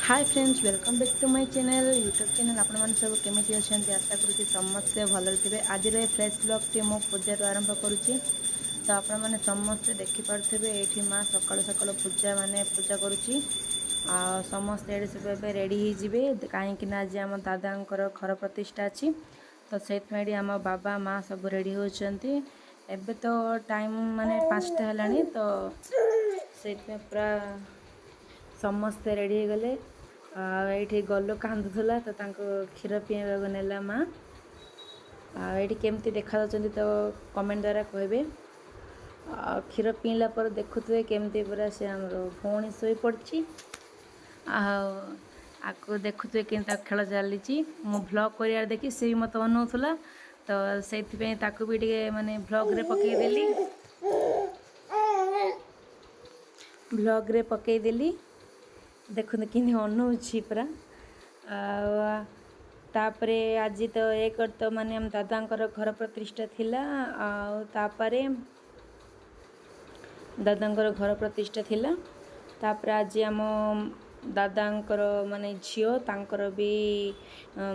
Hi friends, welcome back to my channel, YouTube channel. ଆପଣମାନେ ସବୁ କେମିତି ଅଛନ୍ତି? ଆଶା କରୁଛି ସମସ୍ତେ ଭଲରେ ଥିବେ। ଆଜିର ଏ ଫ୍ରେଶ୍ ବ୍ଲଗ୍ଟି ମୁଁ ପୂଜାରୁ ଆରମ୍ଭ କରୁଛି। ତ ଆପଣମାନେ ସମସ୍ତେ ଦେଖିପାରୁଥିବେ, ଏଇଠି ମା ସକାଳୁ ସକାଳୁ ପୂଜା ମାନେ ପୂଜା କରୁଛି ଆଉ ସମସ୍ତେ ଏଠି ସବୁ ଏବେ ରେଡ଼ି ହେଇଯିବେ, କାହିଁକି ନା ଆଜି ଆମ ଦାଦାଙ୍କର ଘର ପ୍ରତିଷ୍ଠା ଅଛି। ତ ସେଇଥିପାଇଁ ଏଠି ଆମ ବାବା ମା ସବୁ ରେଡ଼ି ହେଉଛନ୍ତି। ଏବେ ତ ଟାଇମ୍ ମାନେ 5ଟା ହେଲାଣି, ତ ସେଇଥିପାଇଁ ପୁରା ସମସ୍ତେ ରେଡ଼ି ହେଇଗଲେ। ଆଉ ଏଇଠି ଗଲୁ କାନ୍ଦୁଥିଲା, ତ ତାଙ୍କୁ କ୍ଷୀର ପିଇବାକୁ ନେଲା ମା। ଆଉ ଏଇଠି କେମିତି ଦେଖାଯାଉଛନ୍ତି ତ କମେଣ୍ଟ ଦ୍ୱାରା କହିବେ। ଆଉ କ୍ଷୀର ପିଇଲା ପରେ ଦେଖୁଥିବେ କେମିତି ପୁରା ସେ ଆମର ଭଉଣୀ ଶୋଇପଡ଼ିଛି। ଆଉ ଆକୁ ଦେଖୁଥିବେ କେମିତି ତା ଖେଳ ଚାଲିଛି। ମୁଁ ଭ୍ଲଗ୍ କରିବାର ଦେଖି ସେ ବି ମୋତେ ଅନଉଥିଲା, ତ ସେଇଥିପାଇଁ ତାକୁ ବି ଟିକେ ମାନେ ଭ୍ଲଗ୍ରେ ପକାଇଦେଲି, ଭ୍ଲଗ୍ରେ ପକାଇଦେଲି। ଦେଖନ୍ତୁ କେମିତି ଅନଉଛି ପୁରା। ଆଉ ତାପରେ ଆଜି ତ ଏକ ତ ମାନେ ଆମ ଦାଦାଙ୍କର ଘର ପ୍ରତିଷ୍ଠା ଥିଲା, ଆଉ ତାପରେ ଦାଦାଙ୍କର ଘର ପ୍ରତିଷ୍ଠା ଥିଲା। ତାପରେ ଆଜି ଆମ ଦାଦାଙ୍କର ମାନେ ଝିଅ ତାଙ୍କର ବି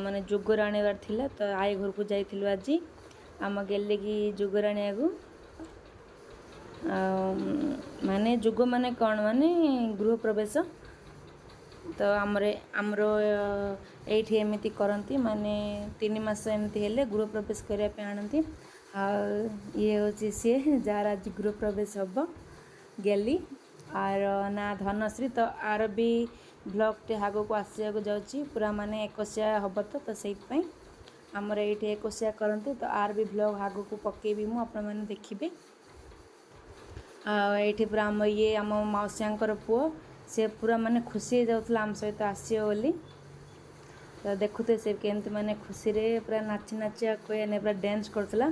ମାନେ ଯୁଗର ଆଣିବାର ଥିଲା, ତ ଆଈ ଘରକୁ ଯାଇଥିଲୁ ଆଜି ଆମ ଗେଲିକି ଯୁଗର ଆଣିବାକୁ। ଆଉ ମାନେ ଯୁଗ ମାନେ କ'ଣ? ମାନେ ଗୃହପ୍ରବେଶ। ତ ଆମର ଏଇଠି ଏମିତି କରନ୍ତି, ମାନେ 3 ମାସ ଏମିତି ହେଲେ ଗୃହପ୍ରବେଶ କରିବା ପାଇଁ ଆଣନ୍ତି। ଆଉ ଇଏ ହେଉଛି ସିଏ ଯାହାର ଆଜି ଗୃହପ୍ରବେଶ ହେବ, ଗେଲି, ଆର ନା ଧନଶ୍ରୀ। ତ ଆର ବି ବ୍ଲଗ୍ଟେ ଆଗକୁ ଆସିବାକୁ ଯାଉଛି। ପୁରା ମାନେ ଏକୋଇଶିଆ ହେବ, ତ ସେଇଥିପାଇଁ ଆମର ଏଇଠି ଏକୋଇଶିଆ କରନ୍ତି। ତ ଆର ବି ବ୍ଲଗ୍ ଆଗକୁ ପକାଇବି ମୁଁ, ଆପଣମାନେ ଦେଖିବେ। ଆଉ ଏଇଠି ପୁରା ଆମ ଇଏ ଆମ ମାଉସୀଙ୍କର ପୁଅ, ସେ ପୁରା ମାନେ ଖୁସି ହେଇଯାଉଥିଲା ଆମ ସହିତ ଆସିବ ବୋଲି। ତ ଦେଖୁଥିବେ ସେ କେମିତି ମାନେ ଖୁସିରେ ପୁରା ନାଚି ନାଚି କହିବା ପୁରା ଡ୍ୟାନ୍ସ କରୁଥିଲା।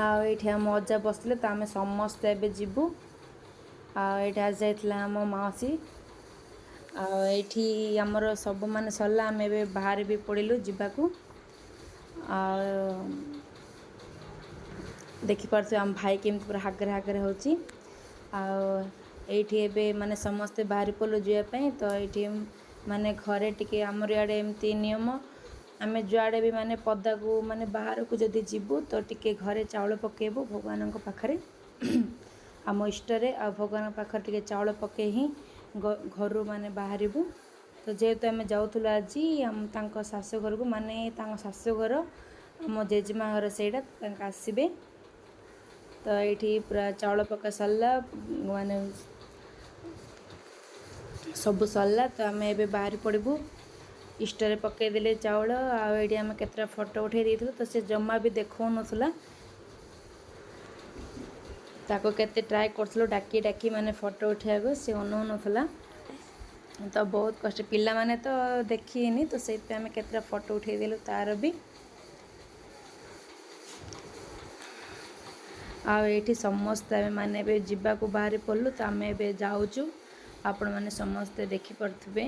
ଆଉ ଏଇଠି ଆମ ଅଜା ବସିଥିଲେ, ତ ଆମେ ସମସ୍ତେ ଏବେ ଯିବୁ। ଆଉ ଏଇଠି ଆସିଯାଇଥିଲା ଆମ ମାଉସୀ। ଆଉ ଏଇଠି ଆମର ସବୁ ମାନେ ସରିଲା, ଆମେ ଏବେ ବାହାରେ ବି ପଡ଼ିଲୁ ଯିବାକୁ। ଆଉ ଦେଖିପାରୁଥିବେ ଆମ ଭାଇ କେମିତି ପୁରା ହାଗରେ ହାଗରେ ହେଉଛି। ଆଉ ଏଇଠି ଏବେ ମାନେ ସମସ୍ତେ ବାହାରି ପଡ଼ିଲୁ ଯିବା ପାଇଁ। ତ ଏଇଠି ମାନେ ଘରେ ଟିକେ ଆମର ଇଆଡ଼େ ଏମିତି ନିୟମ, ଆମେ ଯୁଆଡ଼େ ବି ମାନେ ପଦାକୁ ମାନେ ବାହାରକୁ ଯଦି ଯିବୁ ତ ଟିକେ ଘରେ ଚାଉଳ ପକାଇବୁ ଭଗବାନଙ୍କ ପାଖରେ, ଆମ ଇଷ୍ଟରେ ଆଉ ଭଗବାନଙ୍କ ପାଖରେ ଟିକେ ଚାଉଳ ପକାଇ ହିଁ ଘରୁ ମାନେ ବାହାରିବୁ। ତ ଯେହେତୁ ଆମେ ଯାଉଥିଲୁ ଆଜି ଆମ ତାଙ୍କ ଶାଶୁଘରକୁ, ମାନେ ତାଙ୍କ ଶାଶୁଘର ଆମ ଜେଜେମା ଘର ସେଇଟା, ତାଙ୍କ ଆସିବେ। ତ ଏଇଠି ପୁରା ଚାଉଳ ପକା ସରିଲା, ମାନେ ସବୁ ସରିଲା, ତ ଆମେ ଏବେ ବାହାରି ପଡ଼ିବୁ। ଇଷ୍ଟରେ ପକାଇଦେଲେ ଚାଉଳ। ଆଉ ଏଇଠି ଆମେ କେତେଟା ଫଟୋ ଉଠାଇ ଦେଇଥିଲୁ, ତ ସେ ଜମା ବି ଦେଖାଉନଥିଲା। ତାକୁ କେତେ ଟ୍ରାଏ କରୁଥିଲୁ ଡାକି ଡାକି ମାନେ ଫଟୋ ଉଠାଇବାକୁ, ସେ ଅନଉନଥିଲା। ତ ବହୁତ କଷ୍ଟ, ପିଲାମାନେ ତ ଦେଖିନି, ତ ସେଇଥିପାଇଁ ଆମେ କେତେଟା ଫଟୋ ଉଠାଇଦେଲୁ ତାର ବି। ଆଉ ଏଇଠି ସମସ୍ତେ ଆମେ ମାନେ ଏବେ ଯିବାକୁ ବାହାରି ପଡ଼ିଲୁ। ତ ଆମେ ଏବେ ଯାଉଛୁ, ଆପଣମାନେ ସମସ୍ତେ ଦେଖିପାରୁଥିବେ।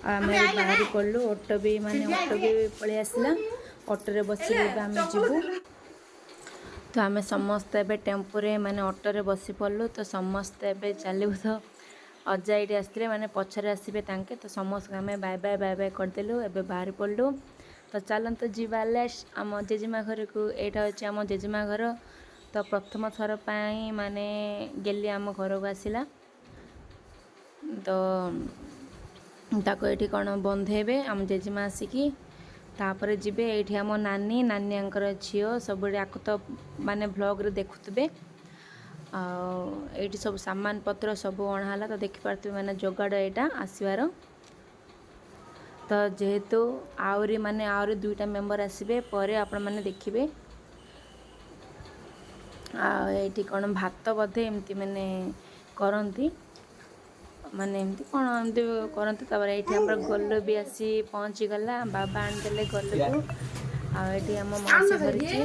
ଆଉ ଆମେ ବାହାରି ପଡ଼ିଲୁ, ଅଟୋ ବି ମାନେ ଅଟୋ ବି ପଳେଇ ଆସିଲା। ଅଟୋରେ ବସିକି ଏବେ ଆମେ ଯିବୁ। ତ ଆମେ ସମସ୍ତେ ଏବେ ଟେମ୍ପୋରେ ମାନେ ଅଟୋରେ ବସି ପଡ଼ିଲୁ। ତ ସମସ୍ତେ ଏବେ ଚାଲିବୁ। ତ ଅଜା ଏଇଠି ଆସିଥିଲେ, ମାନେ ପଛରେ ଆସିବେ ତାଙ୍କେ। ତ ସମସ୍ତଙ୍କୁ ଆମେ ବାଏ ବାଏ ବାଏ ବାଏ କରିଦେଲୁ, ଏବେ ବାହାରି ପଡ଼ିଲୁ। ତ ଚାଲନ୍ତୁ ଯିବା ଲେସ୍ ଆମ ଜେଜେମା ଘରକୁ। ଏଇଟା ହେଉଛି ଆମ ଜେଜେମା ଘର। ତ ପ୍ରଥମ ଥର ପାଇଁ ମାନେ ଗେଲି ଆମ ଘରକୁ ଆସିଲା, ତ ତାକୁ ଏଇଠି କ'ଣ ବନ୍ଧେଇବେ ଆମ ଜେଜେମା ଆସିକି, ତାପରେ ଯିବେ। ଏଇଠି ଆମ ନାନୀ, ନାନିଆଙ୍କର ଝିଅ ସବୁବେଳେ, ଆକୁ ତ ମାନେ ଭ୍ଲଗ୍ରେ ଦେଖୁଥିବେ। ଆଉ ଏଇଠି ସବୁ ସାମାନ ପତ୍ର ସବୁ ଅଣା ହେଲା, ତ ଦେଖିପାରୁଥିବେ ମାନେ ଯୋଗାଡ଼ ଏଇଟା ଆସିବାର। ତ ଯେହେତୁ ଆହୁରି ମାନେ ଆହୁରି 2ଟା ମେମ୍ବର ଆସିବେ ପରେ, ଆପଣମାନେ ଦେଖିବେ। ଆଉ ଏଇଠି କ'ଣ ଭାତ ବୋଧେ ଏମିତି ମାନେ କରନ୍ତି, ମାନେ ଏମିତି କ'ଣ ଏମିତି କରନ୍ତି। ତାପରେ ଏଇଠି ଆମର ଗଲୁ ବି ଆସି ପହଞ୍ଚିଗଲା, ବାବା ଆଣିଦେଲେ ଗଲୁକୁ। ଆଉ ଏଇଠି ଆମ ମାଉସୀ ଧରିଛି।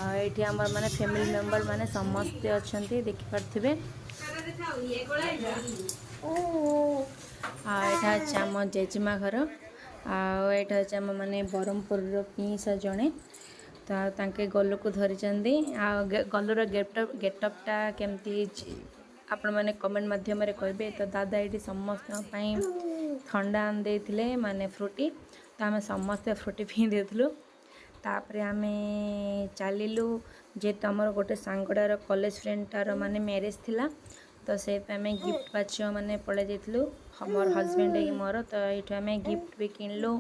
ଆଉ ଏଇଠି ଆମର ମାନେ ଫ୍ୟାମିଲି ମେମ୍ବର ମାନେ ସମସ୍ତେ ଅଛନ୍ତି, ଦେଖିପାରୁଥିବେ। ଆଉ ଏଇଟା ଅଛି ଆମ ଜେଜେମା ଘର। ଆଉ ଏଇଟା ହେଉଛି ଆମ ମାନେ ବ୍ରହ୍ମପୁରର ପିଇସା ଜଣେ, ତ ତାଙ୍କେ ଗଲୁକୁ ଧରିଛନ୍ତି। ଆଉ ଗଲୁର ଗେଟଅପ୍ଟା କେମିତି ହେଇଛି, ଆପଣମାନେ କମେଣ୍ଟ ମାଧ୍ୟମରେ କହିବେ। ତ ଦାଦା ଏଇଠି ସମସ୍ତଙ୍କ ପାଇଁ ଥଣ୍ଡା ଆଣି ଦେଇଥିଲେ, ମାନେ ଫ୍ରୁଟି। ତ ଆମେ ସମସ୍ତେ ଫ୍ରୁଟି ପିଇ ଦେଇଥିଲୁ। ତାପରେ ଆମେ ଚାଲିଲୁ, ଯେହେତୁ ଆମର ଗୋଟେ ସାଙ୍ଗଟାର, କଲେଜ ଫ୍ରେଣ୍ଡଟାର ମାନେ ମ୍ୟାରେଜ୍ ଥିଲା, ତ ସେଇଥିପାଇଁ ଆମେ ଗିଫ୍ଟ ବାଛିବା ମାନେ ପଳେଇ ଯାଇଥିଲୁ, ମୋର ହଜବେଣ୍ଡ ହେଇକି ମୋର। ତ ଏଇଠୁ ଆମେ ଗିଫ୍ଟ ବି କିଣିଲୁ।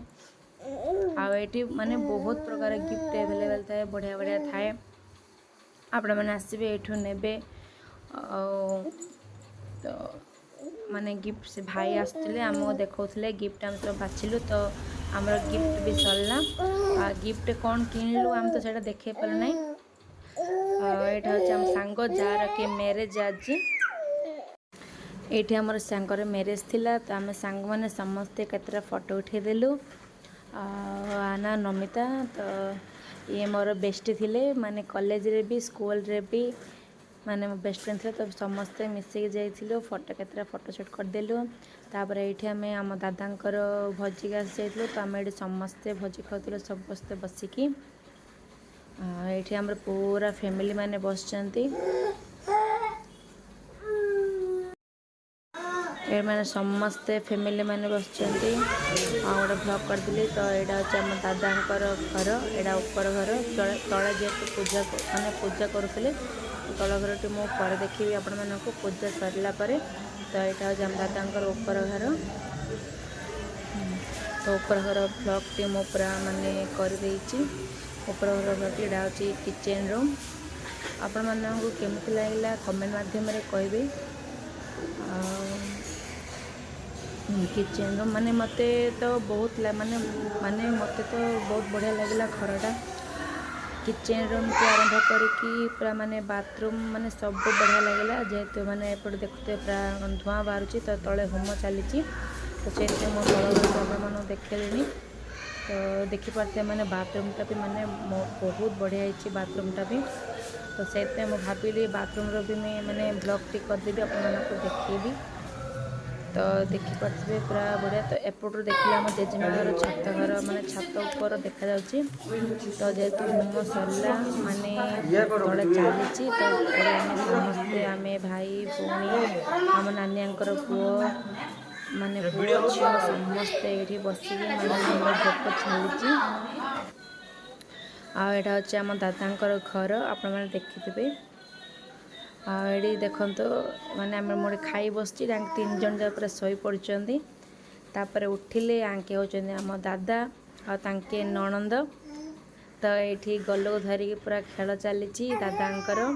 ଆଉ ଏଇଠି ମାନେ ବହୁତ ପ୍ରକାର ଗିଫ୍ଟ ଆଭେଲେବଲ୍ ଥାଏ, ବଢ଼ିଆ ବଢ଼ିଆ ଥାଏ। ଆପଣମାନେ ଆସିବେ, ଏଇଠୁ ନେବେ। ଆଉ ତ ମାନେ ଗିଫ୍ଟ ସେ ଭାଇ ଆସୁଥିଲେ, ଆମକୁ ଦେଖାଉଥିଲେ ଗିଫ୍ଟ, ଆମେ ସବୁ ବାଛିଲୁ। ତ ଆମର ଗିଫ୍ଟ ବି ସରିଲା। ଆଉ ଗିଫ୍ଟ କ'ଣ କିଣିଲୁ, ଆମେ ତ ସେଇଟା ଦେଖେଇ ପାରିଲୁ ନାହିଁ। ଆଉ ଏଇଟା ହେଉଛି ଆମ ସାଙ୍ଗ, ଯାହାର କି ମ୍ୟାରେଜ୍ ଆଜି। ଏଇଠି ଆମର ସାଙ୍ଗର ମ୍ୟାରେଜ୍ ଥିଲା, ତ ଆମେ ସାଙ୍ଗମାନେ ସମସ୍ତେ କେତେଟା ଫଟୋ ଉଠେଇଦେଲୁ। ଆଉ ଆନା ନମିତା, ତ ଇଏ ମୋର ବେଷ୍ଟି ଥିଲେ, ମାନେ କଲେଜରେ ବି, ସ୍କୁଲରେ ବି ମାନେ ମୋ ବେଷ୍ଟ ଫ୍ରେଣ୍ଡ ଥିଲେ। ତ ସମସ୍ତେ ମିଶିକି ଯାଇଥିଲୁ, ଫଟୋ କେତେଟା ଫଟୋ ସୁଟ୍ କରିଦେଲୁ। ତାପରେ ଏଇଠି ଆମେ ଆମ ଦାଦାଙ୍କର ଭୋଜିକି ଆସି ଯାଇଥିଲୁ। ତ ଆମେ ଏଇଠି ସମସ୍ତେ ଭୋଜି ଖାଉଥିଲୁ, ସମସ୍ତେ ବସିକି। ଏଇଠି ଆମର ପୁରା ଫ୍ୟାମିଲି ମାନେ ବସିଛନ୍ତି। ଏମାନେ ସମସ୍ତେ ଫ୍ୟାମିଲି ମାନେ ବସିଛନ୍ତି। ଆଉ ଗୋଟେ ଭ୍ଲଗ୍ କରିଥିଲି। ତ ଏଇଟା ହେଉଛି ଆମ ଦାଦାଙ୍କର ଘର, ଏଇଟା ଉପର ଘର। ତଳେ ଯେହେତୁ ପୂଜା ମାନେ ପୂଜା କରୁଥିଲେ, ତଳ ଘରଟି ମୁଁ ପରେ ଦେଖିବି ଆପଣମାନଙ୍କୁ ପୂଜା ସରିଲା ପରେ। ତ ଏଇଟା ହେଉଛି ଆମ ଦାଦାଙ୍କର ଉପର ଘର। ତ ଉପର ଘର ଭ୍ଲଗ୍ଟି ମୁଁ ପୁରା ମାନେ କରିଦେଇଛି। ଉପର ଘର ଭ୍ଲଗ୍ଟି, ଏଇଟା ହେଉଛି କିଚେନ୍ ରୁମ୍। ଆପଣମାନଙ୍କୁ କେମିତି ଲାଗିଲା, କମେଣ୍ଟ ମାଧ୍ୟମରେ କହିବେ। ଆଉ କିଚେନ୍ ରୁମ୍ ମାନେ ମୋତେ ତ ବହୁତ ମାନେ ମୋତେ ତ ବହୁତ ବଢ଼ିଆ ଲାଗିଲା ଘରଟା। କିଚେନ୍ ରୁମ୍ଠୁ ଆରମ୍ଭ କରିକି ପୁରା ମାନେ ବାଥରୁମ୍ ମାନେ ସବୁ ବଢ଼ିଆ ଲାଗିଲା। ଯେହେତୁ ମାନେ ଏପଟେ ଦେଖୁଥିବେ, ପୁରା ଧୂଆଁ ବାହାରୁଛି, ତ ତଳେ ହୋମ ଚାଲିଛି, ତ ସେଇଥିପାଇଁ ମୁଁ ତଳ ଘରକୁ ଆପଣମାନଙ୍କୁ ଦେଖେଇଲିନି। ତ ଦେଖିପାରୁଥିବେ, ମାନେ ବାଥରୁମ୍ଟା ବି ମାନେ ବହୁତ ବଢ଼ିଆ ହେଇଛି ବାଥରୁମ୍ଟା ବି। ତ ସେଇଥିପାଇଁ ମୁଁ ଭାବିଲି ବାଥରୁମ୍ର ବି ମୁଁ ମାନେ ଭ୍ଲଗ୍ଟି କରିଦେବି, ଆପଣମାନଙ୍କୁ ଦେଖେଇବି। ତ ଦେଖିପାରୁଥିବେ, ପୁରା ବଢ଼ିଆ। ତ ଏପଟରୁ ଦେଖିଲେ ଆମ ଜେଜେମା ଘର ଛାତ ଘର, ମାନେ ଛାତ ଉପର ଦେଖାଯାଉଛି। ତ ଯେହେତୁ ହୋମ ସରିଲା, ମାନେ ତଳେ ଚାଲିଛି, ତ ଆମେ ସମସ୍ତେ, ଆମେ ଭାଇ ଭଉଣୀ, ଆମ ନାନିଆଙ୍କର ପୁଅ, ମାନେ ପୁଅ ଝିଅ ସମସ୍ତେ ଏଇଠି ବସିକି ମାନେ ଆମର ଭୋଗ ଚାଲିଛି। ଆଉ ଏଇଟା ହେଉଛି ଆମ ଦାଦାଙ୍କର ଘର, ଆପଣମାନେ ଦେଖିଥିବେ। ଆଉ ଏଇଠି ଦେଖନ୍ତୁ, ମାନେ ଆମେ ମୁଁ ଗୋଟେ ଖାଇ ବସିଛି, ତାଙ୍କ ତିନି ଜଣ ଯାକ ପୁରା ଶୋଇ ପଡ଼ିଛନ୍ତି। ତାପରେ ଉଠିଲେ। ଆଙ୍କେ ହେଉଛନ୍ତି ଆମ ଦାଦା ଆଉ ତାଙ୍କେ ନଣନ୍ଦ। ତ ଏଇଠି ଗଲକୁ ଧରିକି ପୁରା ଖେଳ ଚାଲିଛି ଦାଦାଙ୍କର।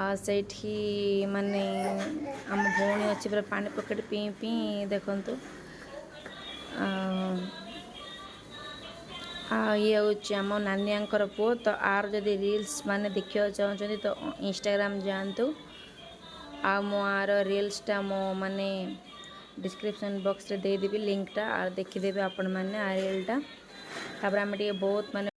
ଆଉ ସେଇଠି ମାନେ ଆମ ଭଉଣୀ ଅଛି, ପୁରା ପାଣି ପକେଟ୍ ପିଇ ପିଇ ଦେଖନ୍ତୁ। ଆଉ ଇଏ ହେଉଛି ଆମ ନାନିଆଙ୍କର ପୁଅ। ତ ଆର ଯଦି ରିଲ୍ସ ମାନେ ଦେଖିବାକୁ ଚାହୁଁଛନ୍ତି, ତ ଇନଷ୍ଟାଗ୍ରାମ ଯାଆନ୍ତୁ। ଆଉ ମୁଁ ଆର ରିଲ୍ସଟା ମୁଁ ମାନେ ଡିସ୍କ୍ରିପ୍ସନ୍ ବକ୍ସରେ ଦେଇଦେବି ଲିଙ୍କଟା, ଆଉ ଦେଖିଦେବେ ଆପଣମାନେ ଆ ରିଲ୍ଟା। ତାପରେ ଆମେ ଟିକେ ବହୁତ ମାନେ